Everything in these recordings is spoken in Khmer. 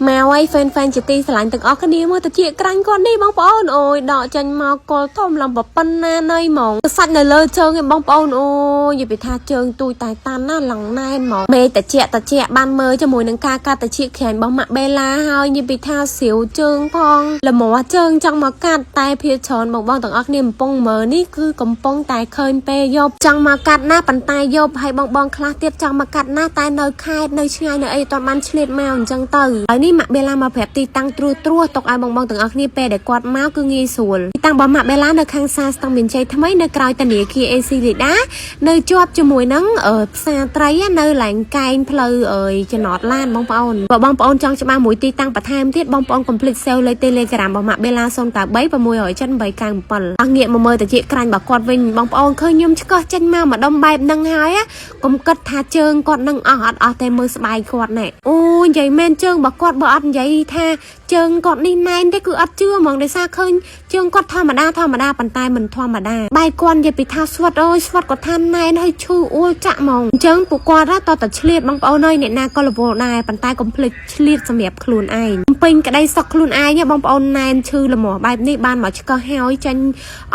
មកហើយ fan fan ជាទីស្រឡាញ់ទាំងអស់គ្នាមើលតិចក្រាញ់គាត់នេះបងប្អូនអូយដកចេញមកកលធំឡើងប៉ុណ្ណាណៃហ្មងសាច់នៅលើជើងឯងបងប្អូនអូយនិយាយពីថាជើងទូចតែតាន់ណាឡើងណែនហ្មងមេតិចតិចបានមើលជាមួយនឹងការកាត់តិចក្រាញ់របស់ម៉ាក់បេឡាហើយនិយាយពីថាស្រាវជើងផងល្មមជើងចង់មកកាត់តែភាច្រើនបងបងទាំងអស់គ្នាកំពុងមើលនេះគឺកំពុងតែឃើញពេលយប់ចង់មកកាត់ណាប៉ុន្តែយប់ហើយបងបងខ្លះទៀតចង់មកកាត់ណាតែនៅខេត្តនៅឆ្ងាយនៅអីអត់បានឆ្លៀតមកអញ្ចឹងទៅហើយនេះម៉ាក់បេឡាមកប្រាប់ទីតាំងត្រួសត្រាសទុកឲ្យបងបងទាំងអស់គ្នាពេលដែលគាត់មកគឺងាយស្រួលទីតាំងរបស់ម៉ាក់បេឡានៅខាងសាស្តង់មានជ័យថ្មីនៅក្រោយធនាគារ AC Lida នៅជាប់ជាមួយនឹងផ្សារត្រីនៅឡើងកែងផ្លូវចំណតឡានបងប្អូនបើបងប្អូនចង់ច្បាស់មួយទីតាំងបន្ថែមទៀតបងប្អូនកុំភ្លេច save លេខ Telegram របស់ម៉ាក់បេឡា093 67897អស់ងាកមកមើលតិចក្រាញ់របស់គាត់វិញបងប្អូនឃើញខ្ញុំឆ្កឹះចេញមកម្ដុំបែបហ្នឹងហើយកុំគិតថាជើងគាត់នឹងអស់អត់អស់តែមើលស្បែកគាត់ណែអូនិយាយមែនជើងរបស់គាត់បើអត់និយាយថាជើងគាត់នេះណែនទេគឺអត់ជឿហ្មងដោយសារឃើញជើងគាត់ធម្មតាធម្មតាប៉ុន្តែមិនធម្មតាបែកគាត់និយាយពីថាស្វិតអើយស្វិតគាត់ថាណែនហើយឈឺអួលចាក់ហ្មងអញ្ចឹងពួកគាត់តតឆ្លៀតបងប្អូនអើយអ្នកណាក៏រវល់ដែរប៉ុន្តែកុំភ្លេចឆ្លៀតសម្រាប់ខ្លួនឯងពេញក្តីសុខខ្លួនឯងបងប្អូនណែនឈឺល្មមបែបនេះបានមកឆ្កឹះហើយចាញ់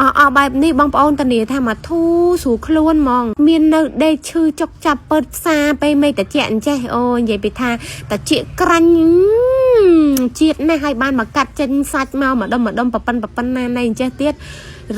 អអបែបនេះបងប្អូនតានីថាមកធូរស្រួលខ្លួនហ្មងមាននៅដេកឈឺចុកចាប់ពើផ្សារពេលមេតិចអញ្ចេះអូនិយាយពីថាតិចក្រាញ់ជាតិណាស់ហើយបានមកកាត់ចេញសាច់មកម្ដុំម្ដុំប៉ប៉ិនប៉ប៉ិនណាណៃអញ្ចេះទៀត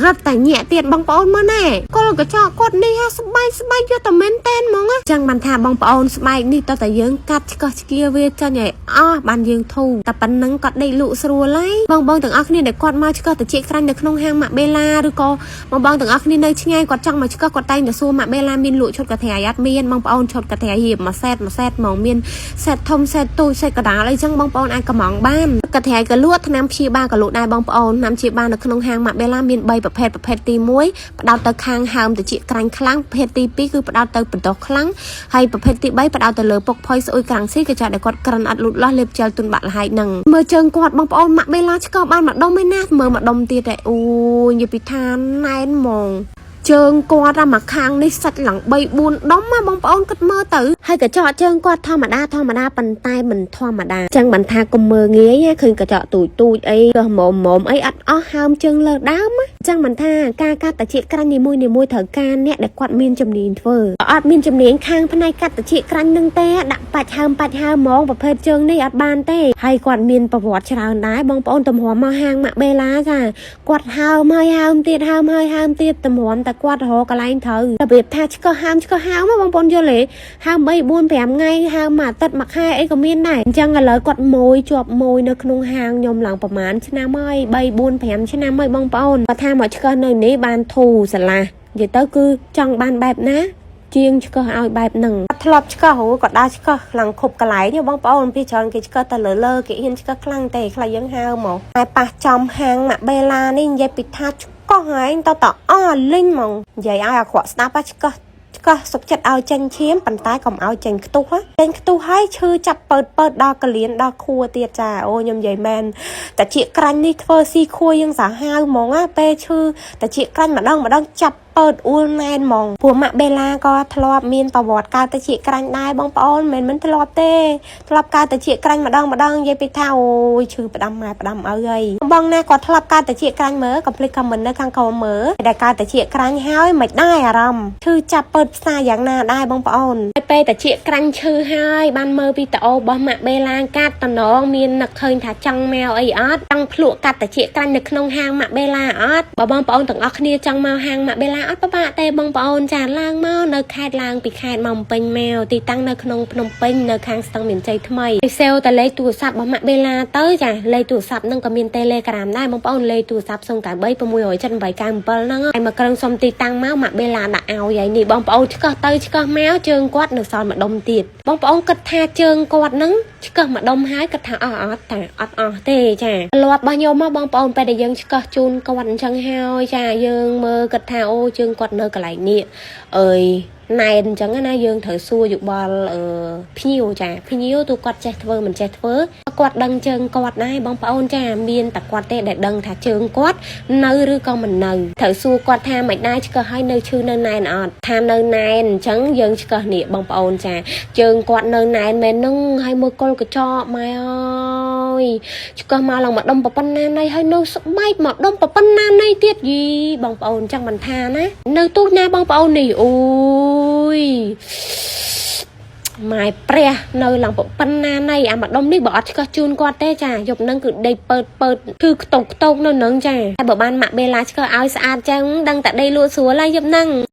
រត់តែញាក់ទៀតបងប្អូនមើលណែកលកញ្ចក់គាត់នេះហាស្បែកស្បែកយកតែមែនតែនហ្មងណាចឹងបានថាបងប្អូនស្បែកនេះតើតែយើងកាត់ឆ្កោះឆ្កៀវាចាញ់ឲ្យអស់បានយើងធូរតែប៉ុណ្ណឹងគាត់ដេកលក់ស្រួលហើយបងបងទាំងអស់គ្នាដែលគាត់មកឆ្កោះតិចក្រាញ់នៅក្នុងហាងម៉ាក់បេឡាឬក៏បងបងទាំងអស់គ្នានៅឆ្ងាយគាត់ចង់មកឆ្កោះគាត់តែងតែសួរម៉ាក់បេឡាមានលក់ឈុតកាថៃអត់មានបងប្អូនឈុតកាថៃរៀបមួយសេតមួយសេតហ្មងមានសេតធំសេតទូចសេតកដាលអីចឹងបងប្អូនអាចកំងបានកាថៃក៏លក់ថ្នាំព្យាបាលក៏លក់ដែរបងប្អូនថ្នាំព្យាបាលនៅក្នុងហាងម៉ាក់បេឡាមាន3ប្រភេទប្រភេទទី1ផ្ដោតទៅខាងហើមត្រចៀកក្រាញ់ខ្លាំងប្រភេទទី2គឺផ្ដោតទៅបណ្ដោះខ្លាំងហើយប្រភេទទី3ផ្ដោតទៅលើពុកផុយស្អុយក្រាំងស៊ីក៏ចាក់ដែលគាត់ក្រិនអត់លូតលាស់លេបជែលទុនបាក់លហែកនឹងមើលជើងគាត់បងប្អូនម៉ាក់បេឡាឆ្កបានម្ដុំឯណាមើលម្ដុំទៀតឯអូយនិយាយពីថាណែនហ្មងជើងគាត់អាមកខាងនេះសាច់ឡើង3 4ដុំណាបងប្អូនគិតមើលទៅហើយកញ្ចក់ជើងគាត់ធម្មតាធម្មតាប៉ុន្តែមិនធម្មតាចឹងបានថាកុំមើលងាយឃើញកញ្ចក់ទូចទូចអីក៏មុំមុំអីអត់អស់ហើមជើងលើដើមចឹងមិនថាការកាត់តិចក្រាញ់នីមួយនីមួយត្រូវការអ្នកដែលគាត់មានជំនាញធ្វើអត់មានជំនាញខាងផ្នែកកាត់តិចក្រាញ់នឹងទេដាក់បាច់ហើមបាច់ហើមហ្មងប្រភេទជើងនេះអត់បានទេហើយគាត់មានប្រវត្តិច្រើនដែរបងប្អូនទំរំមកហាងម៉ាក់បេឡាចាគាត់ហើមហើយហើមទៀតហើមហើយហើមទៀតទំរំតែគាត់រកកន្លែងត្រូវរបៀបថាឆ្កឹះហើមឆ្កឹះហើមបងប្អូនយល់ទេហើម3 4 5ថ្ងៃហើមមួយអាទិត្យមួយខែអីក៏មានដែរអញ្ចឹងឥឡូវគាត់ម៉ួយជាប់ម៉ួយនៅក្នុងហាងខ្ញុំឡើងប្រហែលឆ្នាំហើយ3 4 5ឆ្នាំហើយបងប្អូនគាត់ថាមកឆ្កឹះនៅនេះបានធូរស្រឡះនិយាយទៅគឺចង់បានបែបណាជាងឆ្កឹះឲ្យបែបហ្នឹងធ្លាប់ឆ្កឹះហូក៏ដើរឆ្កឹះខ្លាំងគ្រប់កន្លែងបងប្អូនពីច្រើនគេឆ្កឹះតែលើលើគេហ៊ានឆ្កឹះខ្លាំងទេខ្លះយើងហើមកតែប៉ះចំហាងម៉ាក់បេឡានេះនិយាយពីថាឆ្កឹះហែងតតអស់លីងហ្មងនិយាយឲ្យអាក្រក់ស្ដាប់ឆ្កឹះឆ្កឹះសុកចិត្តឲ្យចេញឈាមប៉ុន្តែកុំឲ្យចេញខ្ទុះចេញខ្ទុះហើយឈឺចាប់ពើតពើតដល់កលៀនដល់ខួរទៀតចាអូខ្ញុំនិយាយមែនតាជាក្រាញ់នេះធ្វើស៊ីខួរយើងសាហាវហ្មងណាពេលឈឺតាជាក្រាញ់ម្ដងម្ដងចាប់ពើតអួលណែនហ្មងពួកម៉ាក់បេឡាក៏ធ្លាប់មានប្រវត្តិកើតទៅជាក្រាញ់ដែរបងប្អូនមិនមិនធ្លាប់ទេធ្លាប់កើតទៅជាក្រាញ់ម្ដងម្ដងនិយាយពីថាអូយឈឺផ្ដាំម៉ែផ្ដាំឪហើយបងណាក៏ធ្លាប់កើតទៅជាក្រាញ់មើលកុំភ្លេច comment នៅខាងក្រោមមើលដែលកើតទៅជាក្រាញ់ហើយមិនដែរអារម្មណ៍ឈឺចាប់ពើតផ្សារយ៉ាងណាដែរបងប្អូនហើយពេលតាជាក្រាញ់ឈឺហើយបានមើលវីដេអូរបស់ម៉ាក់បេឡាកាត់តំណងមាននឹកឃើញថាចង់មកអីអត់ចង់ភ្លក់កាត់តាជាក្រាញ់នៅក្នុងហាងម៉ាក់បេឡាអត់បើបងប្អូនទាំងអស់គ្នាចង់មកហាងម៉ាក់បេឡាអត់ពិបាកទេបងប្អូនចាឡើងមកនៅខេត្តឡើងពីខេត្តមកពេញមកទីតាំងនៅក្នុងភ្នំពេញនៅខាងស្ទឹងមានជ័យថ្មីសេវតែលេខទូរស័ព្ទរបស់ម៉ាក់បេឡាទៅចាលេខទូរស័ព្ទហ្នឹងក៏មាន Telegram ដែរបងប្អូនលេខទូរស័ព្ទ093 67897ហ្នឹងហើយមកក្រឹងសុំទីតាំងមកម៉ាក់បេឡាដាក់ឲ្យហើយនេះបងប្អូនឆ្កឹះទៅឆ្កឹះមកជើងគាត់នៅសល់ម្ដុំទៀតបងប្អូនគិតថាជើងគាត់ហ្នឹងឆ្កឹះម្ដុំហើយគិតថាអស់អត់តាអត់អស់ទេចាលាប់របស់ខ្ញុំមកបងប្អូនពេលដែលយើងឆ្កឹះជូនគាត់អញ្ចឹងហើយចាយើងមើលគិតថាអូ ជើងគាត់នៅកន្លែងនេះអើយណែនអញ្ចឹងណាយើងត្រូវសួរយោបល់អឺភ្ញៀវចាភ្ញៀវទូគាត់ចេះធ្វើមិនចេះធ្វើគាត់ដឹងជើងគាត់ដែរបងប្អូនចាមានតែគាត់ទេដែលដឹងថាជើងគាត់នៅឬក៏មិននៅត្រូវសួរគាត់ថាមិនដែរឆ្កឹះឲ្យនៅឈឺនៅណែនអត់ថានៅណែនអញ្ចឹងយើងឆ្កឹះនេះបងប្អូនចាជើងគាត់នៅណែនមែននឹងហើយមើលកុលកញ្ចក់ម៉ែអើយឆ្កឹះមកឡើងមកដុំប៉ុណ្ណាណៃហើយនៅស្បែកមកដុំប៉ុណ្ណាណៃទៀតយីបងប្អូនចឹងមិនថាណានៅទូចណាបងប្អូននេះអូយ ម៉ែព្រះនៅឡើងប៉ុណ្ណាណៃអាម្ដុំនេះបើអត់ឆ្កឹះជូនគាត់ទេចាយប់ហ្នឹងគឺដេកពើតពើតគឺខ្ទោកខ្ទោកនៅនឹងចាតែបើបានម៉ាក់បេឡាឆ្កឹះឲ្យស្អាតចឹងដឹងតែដេកលក់ស្រួលហើយយប់ហ្នឹង។